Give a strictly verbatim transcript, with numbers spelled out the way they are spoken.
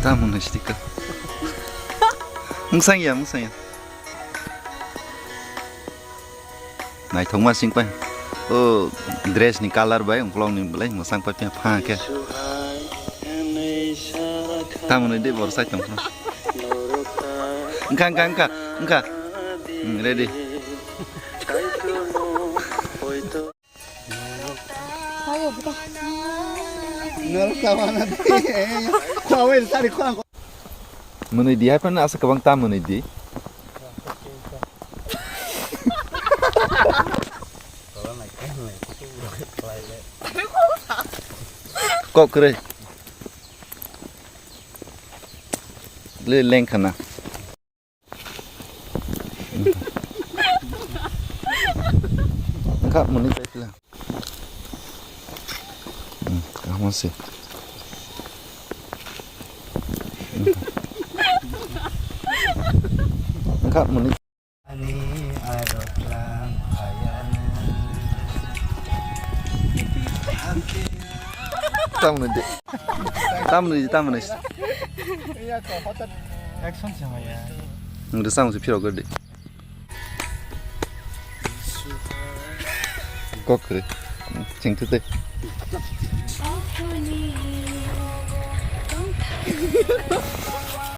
Tamo ni sticker. Mungsang ya, mungsang ya. Naithokma sing pai. O dress ni colour bai ungkolog ni belai mwsang pai pha khe. Tamo ni de bor sai tong. Engka, engka, engka, engka. Hmm, ready. Mwnwi di hai phano asa kwbang ta mwnwi di. Kok kwrwi. Le leng khana. Engkha mwnwi pai pila. Hmm, kaham se. Engkha mwnwi. Tamni de. Tamni, tamni. Action se maya. Ngi samung se phirok gadi. Kok kre. Ching tute.